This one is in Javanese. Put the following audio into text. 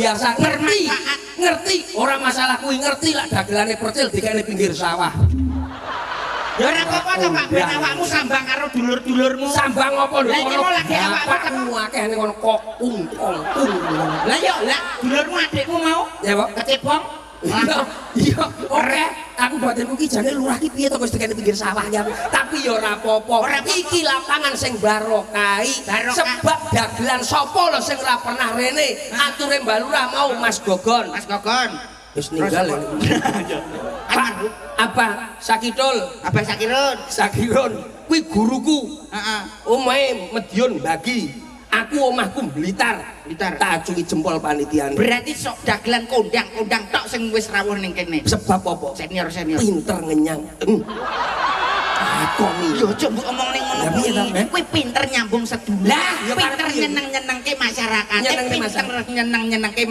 biasa. Ngerti. Bermanfaat. Ngerti, ora masalah kuwi, ngerti lak dagelane percil dikene pinggir sawah. Ya ora apa-apa to, Pak, ben awakmu sambang karo dulur-dulurmu. Sambang apa lho Lah iki kono? mau lagi awakmu Bapakmu akeh ning kono kok ung kong ung. Lah yo, lah dulurmu adikmu mau Ya, Pak. kecebong. Iya, iya, oke. Aku batinku ki jane lurah ki piye to kok dikene pinggir sawah ya. Tapi ya ora apa-apa. Ora apa-apa. Iki lapangan sing barokahi. Barokah. Sebab dagelan sapa lho sing ora pernah rene. Ature Mbah Lurah mau Mas Gogon. Mas Gogon. Wis ninggal ya. Pak, apa Sakidul, Abah Sakirun. Sakirun kuwi guruku. Heeh. Omahe Medion bagi. Aku omahku Blitar. Blitar. Tak acungi jempol panitiane. Berarti sok dagelan kondang-kondang tok sing wis rawuh ning kene. Sebab apa? Senior-senior. Pinter ngenyang. Akoni. Yo aja mbok omong ning ngono Lah, piye kuwi. ta, eh? Kuwi pinter nyambung sedulur. Lah, ya Pinter karep piye? nyeneng-nyenengke masyarakat. Nyenengke Pinter nyeneng-nyenengke.